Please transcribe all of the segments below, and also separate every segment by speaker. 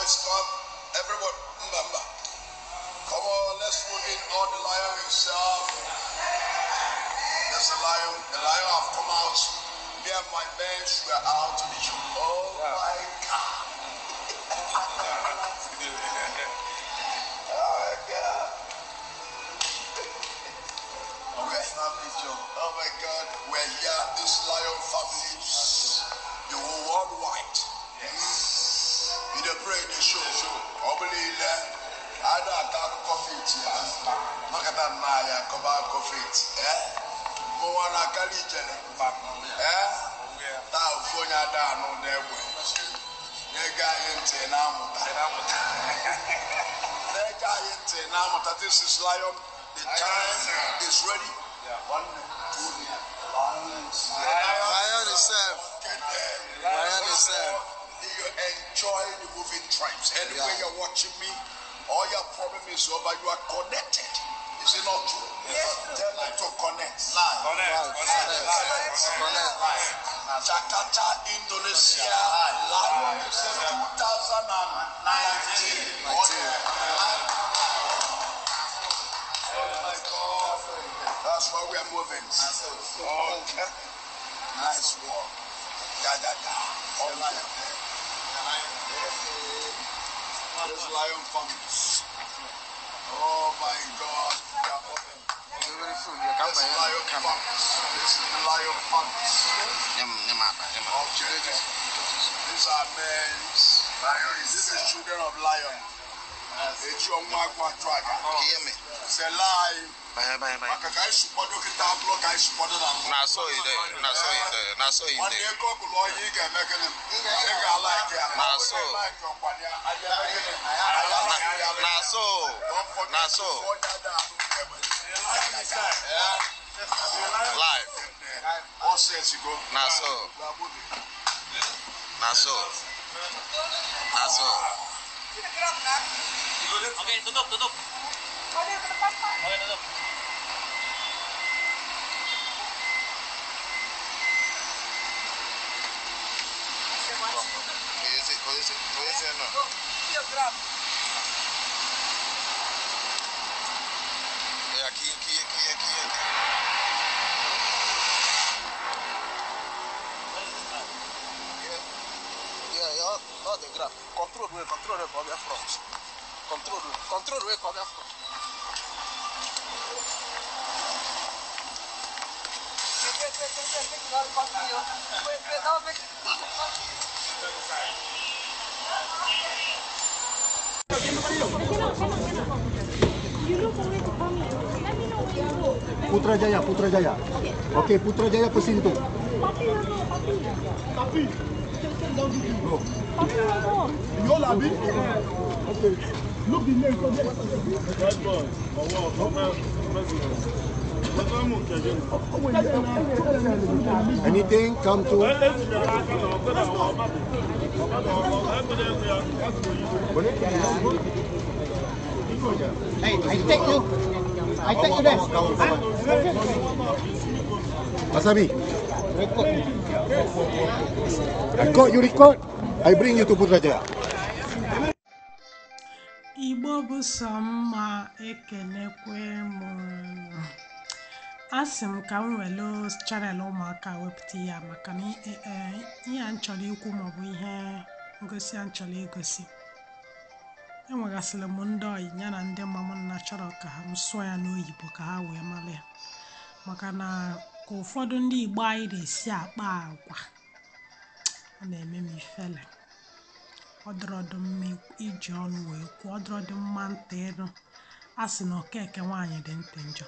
Speaker 1: Boys, come. Everybody, Mbamba. Come on, let's move in all the lion himself. There's a lion. The lion have come out. Me and my men were out to the show. Oh my God. Oh my God. Oh my God. We're here. This lion family, the whole worldwide. Yes. You dey pray the show. Ọ bụla ile ada aka akụkọ faith ya makata nna ya akọba akụkọ faith mụnwa na-akali ijele taa ofu onye ada anụ n'egbe na-ege anyị ntị na-amụta na-ege anyị ntị na-amụta. This is lion. The time is ready. One, two, lions.
Speaker 2: Lion itself. Lion itself.
Speaker 1: You enjoy the moving tribes. Anywhere you're watching me, all your problem is over. You are connected. Is it not true? Yes. Tell them to connect.
Speaker 2: Live. Connect. Connect.
Speaker 1: Jakarta, Indonesia, Lion itself, 2019. Oh my God. That's why we are moving. Okay. Nice work. Da da da. All lion. This lion families. Oh my God. We are moving. This lion families. This is the lion families. Okay. These are men. This is children of lion. Eji ọnwa agwa atụ aja. It's a lie. Maka ka anyị si kwado kịta abụrụ ka anyị si kwado na mbụ.
Speaker 2: Na so e dey, na so e dey, na so e
Speaker 1: Nwanne
Speaker 2: dey.
Speaker 1: Ego ọgụlụ ọhịa ị ga-eme gịnị? Ị ga-ala ike ya.
Speaker 2: Na so.
Speaker 1: Ọ bụrụ na ị like ọkwa ya, anyị eme gịnị? Anyị alike ya.
Speaker 2: Na so.
Speaker 1: Don't forget
Speaker 2: Na so.
Speaker 1: to follow that.
Speaker 2: Live.
Speaker 1: All set to go.
Speaker 2: Na so.
Speaker 1: We are moving.
Speaker 2: Na so. Na so.
Speaker 3: Oke, tutup, tutup. Oke, tutup.
Speaker 2: Eze, eze, eze no. Yeah, key, key, key, key. Yeah, all the graph. Control way, come here front. Control way, come here front.
Speaker 4: Wait, wait, wait, wait, wait, wait, wait, wait.
Speaker 5: You look always to call me. Let me know where you go.
Speaker 6: Putrajaya, Putrajaya. Okay, Putrajaya pusing tu.
Speaker 5: Papi will go, papi.
Speaker 6: Tapi. Bro.
Speaker 5: Papi will go.
Speaker 6: You all abi? Okay. Look the name from there. Anything come to. Boleh?
Speaker 7: Hey, I take you. I take you there.
Speaker 6: Kawan, kawan. Wasabi.
Speaker 7: Record.
Speaker 6: Record, you record. I bring you to Putrajaya.
Speaker 8: Igbo bụ sọ mma, ekenekwe m unu. Asị m ka m welu channel ụmụaka wepụta ya maka na ihe a m chọrọ ikwu maọbụ ihe ngosi a m chọrọ igosi, enwegasịrị m ndị ọyị ya na ndị mma m na chọrọ ka m sụọ ya n'oyibo ka ha wee mara ya, maka na ka ụfọdụ ndị Igbo anyị na-esi akpa agwa, ọ na-eme m ifele. Ọ dịrọdụ mma iji ọnụ wee kwuo, ọ dịrọdụ mma ntị ịnụ. A sị na okeke nwaanyị dị ntị njọ,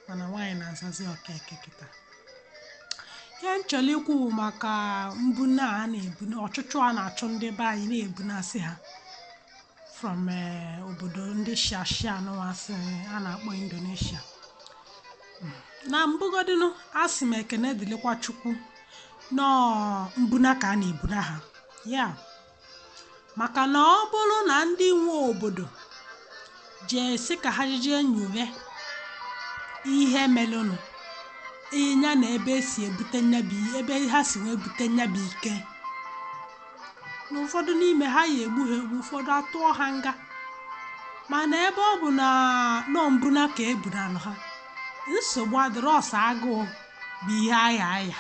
Speaker 8: mana nwaanyị na-azazi okeke kịta. Ihe m chọrọ ikwu bụ maka mbuna a na-ebu, ọchụchụ a na-achụ ndị be anyị na-ebunasị ha from obodo ndị shashia nụwa sị a na-akpọ Indonesia. Na mbụgodinu, a sị m ekene dịlịkwa Chukwu nọọ mbuna ka a na-ebuna ha ya, maka na ọ bụrụ na ndị nwe obodo jee sị ka ha jee nyowe ihe melụnụ ịnya na ebe esi ebute nyabi, ebe ha si wee bute nyabi ike. Na ụfọdụ n'ime ha ya egbu ha egbu, ụfọdụ atụọ ha nga. Mana ebe ọ bụ na nọ mbuna ka e bunalụ ha, nsogbu adịrọ. Ọsọ agụụ bụ ihe aya aya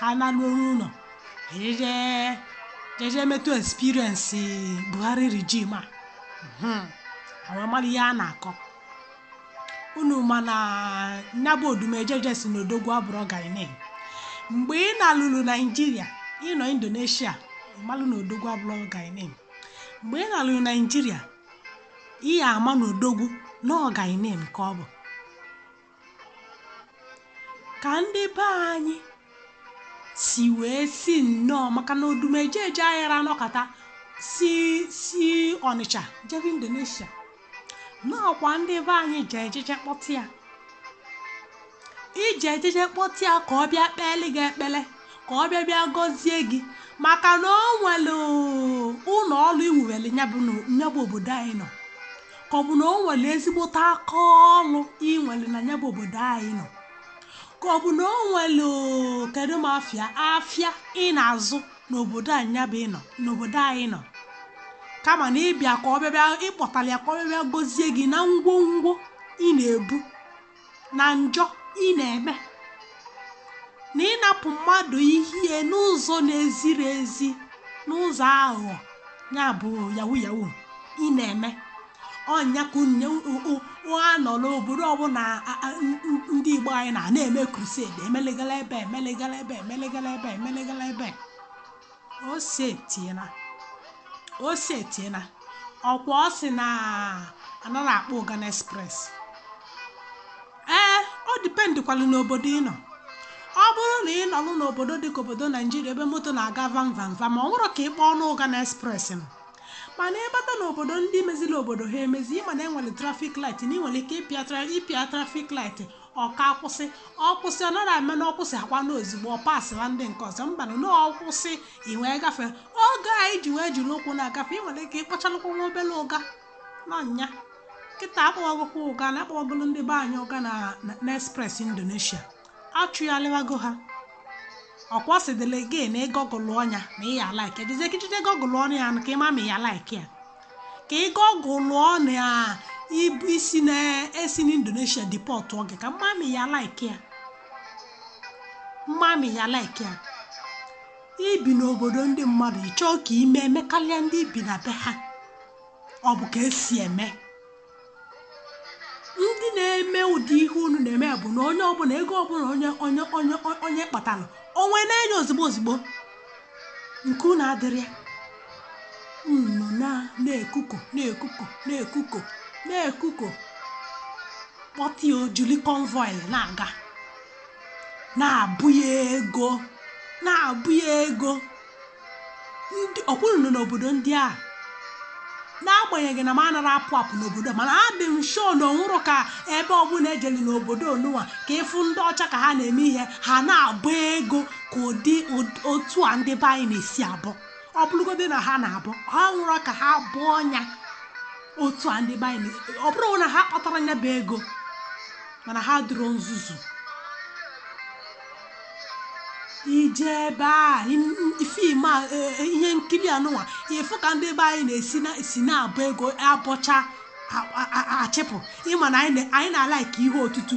Speaker 8: ha naluo n'ụlọ, jeje jeje metụ experience Buhari regime a. Ha wee mara ihe a na-akọ unu. Mana nyabụ Odumejeje si n'odogwu abụrọ gainin. Mgbe ị na-alụrụ Naijiria, ịnọ Indonesia, ịmalụ na odogwu abụrọ gainin. Mgbe ị na-alụrụ Naijiria, ị ya ama na odogwu na ọ gainin ka ọ bụ. Ka ndị be anyị si wee si nnọọ, maka na Odumejeje aghara anọkọta si Ọnịcha jebe Indonesia. N'ọkwa ndị be anyị je ejeje kpọta ya, ije ejeje kpọta ya ka ọ bịa kpeele gị ekpele, ka ọ bịa bịa gọzie gị, maka na o nwere ụlọ ọrụ iwuwere nyabụ obodo anyị nọ, ka ọ bụ na o nwere ezigbote aka ọrụ inwere na nyabụ obodo anyị nọ, ka ọ bụ na o nwere kedu ma afịa afịa ị na-azụ n'obodo anyị nyabụ ịnọ n'obodo anyị nọ. Kama na ịbịa ka ọ bịa bịa ịkpọtara ya ka ọ bịa bịa gọzie gị na ngwongwo ị na-ebu na njọ ị na-eme na ịnapụ mmadụ ihe n'ụzọ na-eziri ezi, n'ụzọ aghụghọ, ya bụ yahoo yahoo ị na-eme. Ọnya ka a nọ n'obodo ọbụla ndị Igbo anyị na na-eme crusade, emelegala ebe, emelegala ebe, emelegala ebe, emelegala ebe. O si etiena ọkwa ọ sị na anaghị akpọ Ugana Express. Ee, ọ dependịkwalụ n'obodo ị nọ. Ọ bụrụ na ị nọlụ n'obodo dịka obodo Naijiria, ebe moto na-aga vam vam vam, ọ nwụrụ ka ị kpọọ n'Ugana Express nọ. Mana ịbata n'obodo ndị meziri obodo ha emezi, ịma na enwere traffic light, na ị nwere ike ịpịa traffic light, ọ ka kwụsị, ọ kwụsị. Ọ nara eme na ọ kwụsị akwa na ozugbo ọ pasịla ndị nke ọzọ. Mbanụ na ọ kwụsị, ị wee gafee. Oge anyị ji wee jiri ụkwụ na-agafe, ị nwere ike ịkpọchalụkwa nwa obere ụga n'ọnya. Kịta akpọwagokwa ụga na akpọwagolo ndị be anyị ụga na express Indonesia, achụghalịwago ha. Ọkwa sịdịrị gị na ịgọgụlụ ọnya na ị ya like ejizie kijide gọgụlụ ọnụ ya ka ị ma ma ị ya like ya, ka ị gọgụlụ ọnụ ya ibu isi na-esi n'Indonesia deport gị, ka mma ma ya like ya, mma ma ya like ya. Ibi n'obodo ndị mmadụ, ị chọọ ka ime emekarịa ndị bi na be ha. Ọ bụ ka esi eme. Ndị na-eme ụdị ihe unu na-eme bụ na onye ọbụla, ego ọbụla onye kpatara onwe na-enye ozigbo ozigbo, nke unu adịrị ya. Unu na na-ekuko na-ekuko na-ekuko na-ekuko, kpọta ya, ojuli convoy na-aga, na-abụ ya ego, na-abụ ya ego. Ndị ọkwụrụ nọ n'obodo ndị a, n'agbanyeghị na m anara apụ apụ n'obodo, mana adị m sure na onwụrụ ka ebe ọbụla ejeli n'obodo onụwa ka ịfụ ndị ọcha ka ha na-eme ihe ha na-abụ ego ka ụdị otu a ndị be anyị na-esi abụ. Ọ bụrụgodị na ha na-abụ, ha nwụrụ ka ha bụọ ọnya otu a ndị be anyị, ọ bụrụ na ha kpatara nya bụ ego, mana ha dụrụ nzuzu ije ebe a. Fim a, ihe nkiri anụnwa, ịfụ ka ndị be anyị na-esi si na-abụ ego abọcha achịpụ. Ịma na anyị na-alaiki ihe otutu,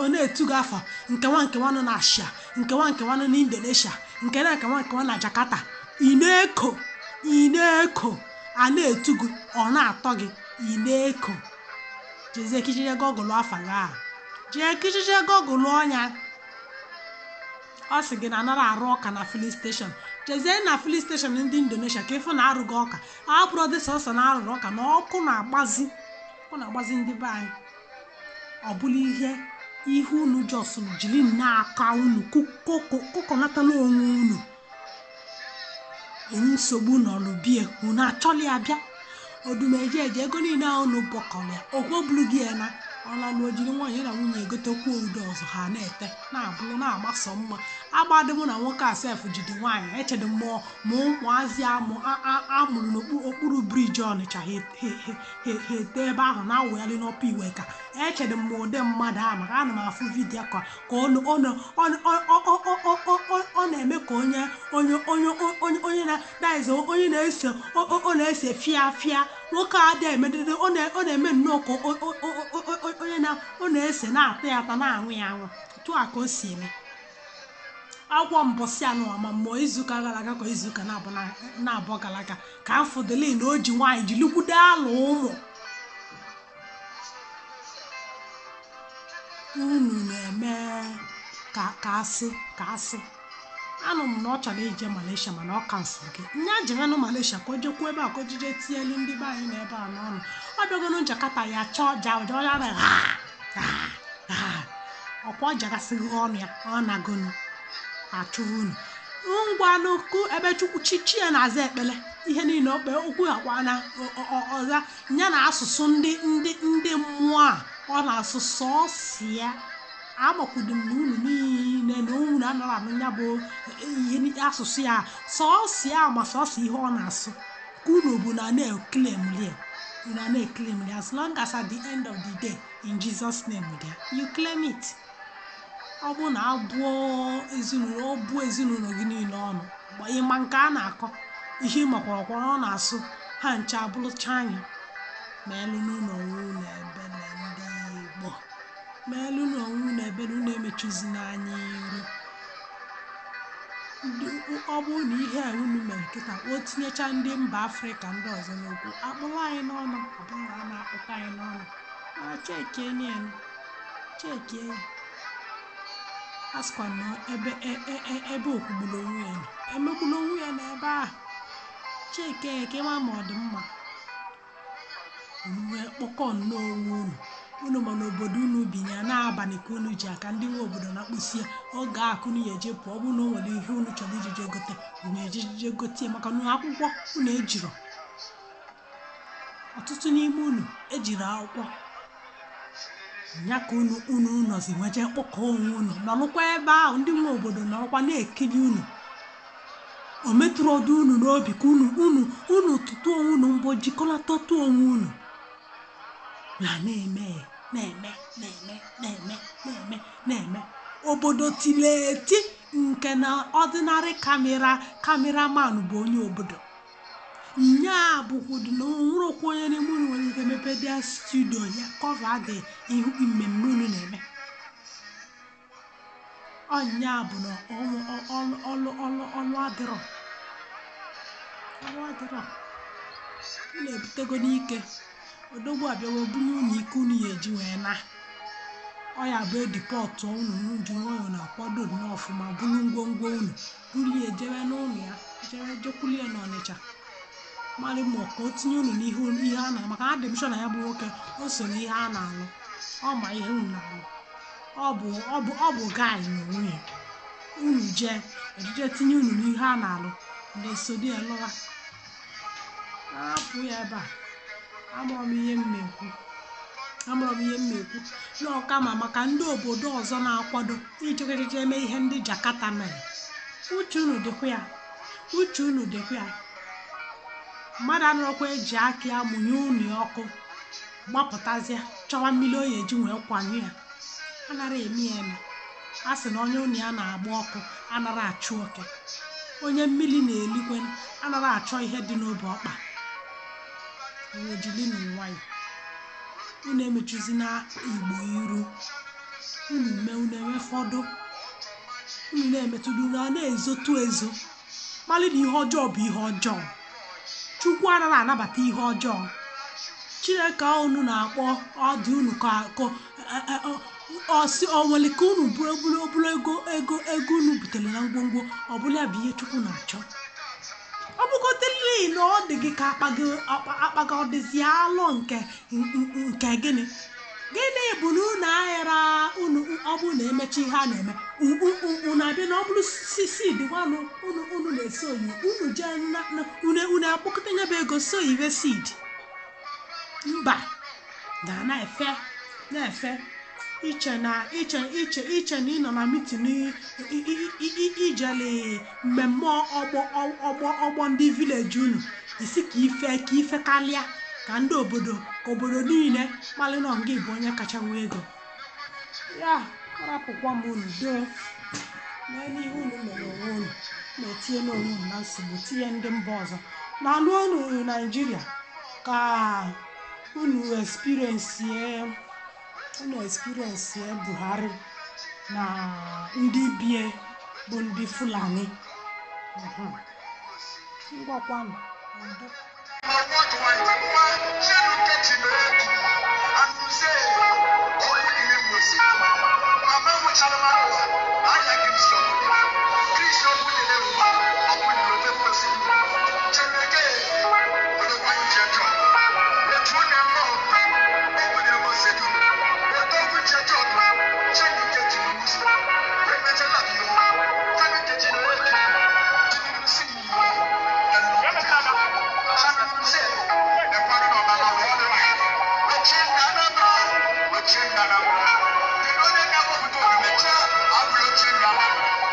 Speaker 8: ọ na-etu gị afọ nkewa nkewa nọ na Asia, nkewa nkewa nọ n'Indonesia, nke na nkewa nkewa na Jakarta. Ị na-eko, ị na-eko, a na-etu gị, ọ na-atọ gị, ị na-eko. Jezie kichije gọgụlụ afa gị a, jee kichije gọgụlụ ọnya. Ọ sị gị na anara arụ ọka na filling station. Jezie na filling station ndị Indonesia ka ịfụ na arụghị ọka. Abụrụ dị sọsọ na arụrụ ọka na ọkụ na-agbazi, ọkụ na-agbazi ndị be anyị. Ọ bụla ihe ihe unu just jiri na-aka unu kụkọnatala onwe unu nsogbu nọlụ bie. Unu achọla ya bịa Odumejeje ego niile ahụ unu bọkọrọ ya, okwu bulu gị ya na ọ na ojiri nwaanyị na nwunye egotekwa udo ọzọ, ha na-ete na-abụrụ na-agbasọ mma. Agbadị mụ na nwoke a sef jide nwaanyị. Echedo mmụọ ma ụmụazị amụrụ n'okpuru bridge Ọnịcha ha ete ebe ahụ na-awụgharị n'ọpa iwe ka echedo m ụdị mmadụ a, maka ana m afụ video ka ọ na-eme ka onye onye onye onye onye na onye na-ese ọ na-ese fịa fịa. Nwoke a adịghị emedede, ọ na-eme nnọọ ka onye ọ na-ese na-ata ya ata na-anwụ ya anwụ. Otu a ka o si eme. Agwọ mbọsị anụ ama mmụọ izuụka gara aga ka izuụka na-abụọ gara aga ka afọdụli na o ji nwaanyị ji lukwude ala ụmụ unu na-eme ka asị ka asị. Anụ m na ọ chọrọ ije Malaysia mana ọ cancel gị nya jerenụ Malaysia ka o jekwuo ebe a ka o jije tielu ndị be anyị na ebe a n'ọnụ. Ọ bịagonu Jakarta ya chọọ ja ya ha ọkwa ọ jagasịghị ọnụ ya ọ nagonu achụrụ unu ngwanụkụ ebe chukwu chichi ya na-aza ekpele ihe niile okpe okwu akwa na ọza ya na asụsụ ndị ndị ndị mmụọ a ọ na-asụ sọọsị ya. Amakwudo m na unu niile na unu anara anụ ya bụ ihe asụsụ ya sọọsị ya ma sọọsị ihe ọ na-asụ ka unu bụ na na-eklemlie unu na-eklemlie as long as at the end of the day in Jesus name there you claim it. Ọ bụ na abụọ ezinụlọ ọ bụ ezinụlọ gị niile ọnụ ịma nke a na-akọ ihe makwara ọkwara ọ na-asụ ha ncha abụrụcha anya. Ma elu n'ụlọ unu ebele ndị Igbo, ma elu n'ụlọ unu ebele unu emechuzi n'anya iru. Ọ bụrụ na ihe a unu mere kịta o tinyecha ndị mba Afrịka ndị ọzọ n'okwu akpụrụ anyị n'ọnụ, ọ bụrụ na a na-akpụkọ anyị n'ọnụ mana chekie chekie a sịkwa na ebe ebe okwugburu onwe ya emegburu onwe ya n'ebe a. Cheke ka ịma ma ọ dị mma unu wee kpọkọ nnọọ onwe unu unu ma n'obodo unu binye n'abalị ka unu ji aka ndị nwe obodo na-akpụsie oge akụ unu ya eje pụọ. Ọ bụrụ na o nwere ihe unu chọrọ ijije gote unu ejije gote, maka na akwụkwọ unu ejiro. Ọtụtụ n'ime unu ejiri akwụkwọ ya ka unu unu nọzi nweje kpọkọ onwe unu nọrụkwa ebe ahụ ndị nwe obodo nọrụkwa na-ekiri unu. O metụrụ ọdụ unu n'obi ka unu unu unu tụtụ onwe unu mbọ jikọlatọtụ onwe unu na na-eme na-eme na-eme na-eme na-eme na-eme. Obodo tiri eti nke na ọdịnarị cameraman bụ onye obodo nya bụkwudu na onwere onye n'ime unu nwere ike mepe dia studio ya cover dị ihu mmemme unu na-eme. Ọnya bụ na ọlụ ọlụ ọlụ adịrọ ọlụ adịrọ unu ebutego n'ike odogwu abịawa bunye unu ike unu ya eji wee na ọ ya bụ edipọtụ unu ji nwayọọ na-akwado nnọọ ọfụma buru ngwongwo unu buru ya ejebe n'ụlọ ya jebe jekwuli ya n'Ọnịcha mara ma ka o tinye unu n'ihe ihe a na maka adị m sure na ya bụ nwoke o so n'ihe a na-alụ ọ ma ihe unu na-alụ ọ bụ guy na onwe ya unu jee ejije tinye unu n'ihe a na-alụ na-esodi ya lụwa hapụ ya ebe a. Amụrụ m ihe m ekwu n'ọka ma maka ndị obodo ọzọ na-akwado ichekecheche eme ihe ndị Jakarta mere. Uche unu dịkwa ya, uche unu dịkwa ya. Mmadụ anụrụkwa eji aka ya mụnye unu ọkụ gbapụtazie chọwa mmiri oyi eji wee kwanye ya. Anara eme ya eme. A sị na onye unu ya na-agba ọkụ anara achụ oke, onye mmiri na-elikwe anara achọ ihe dị n'obe ọkpa. Ejilinu nwayọ unu emechuzi na Igbo iru unu mee unu enwefọdụ unu na-emetụrụ unu a na-ezotu ezo malị na ihe ọjọọ bụ ihe ọjọọ. Chukwu anaghị anabata ihe ọjọọ. Chineke unu na-akpọ ọ dị unu ka ọsị o nwere ka unu bụrụ obere ego ego ego unu butere na ngwongwo ọ bụla ya bụ ihe Chukwu na-achọ. Ọ bụgotelii na ọ dị gị ka akpa gị ọ dịzi alọ nke gịnị gịnị bụ na unu aghara unu ọ bụrụ na emechi ihe a na-eme unu abịa na ọ bụrụ seed nwanụ unu unu na-esi oyi unu jee unu unu akpọkọta nyebe ego so iwe seed mba na na-efe na-efe. Iche na iche iche iche na ị nọ na meeting, ijele mmemme ọgbọ ọgbọ ọgbọ ndị village unu, isi ka ife ka ife kalịa, ka ndị obodo, ka obodo niile malị nọ ngị bụ onye kacha nwee ego. Ya arapụkwa m unu doo mee n'ihe unu mere onwe unu, na-etinye n'onwe unu na nsogbu, tinye ndị mba ọzọ na alụ unu Naijiria, ka unu experience, unu experience Buhari na ndị bie bụ ndị Fulani. Ngwakwanụ, udo.
Speaker 1: Thank you.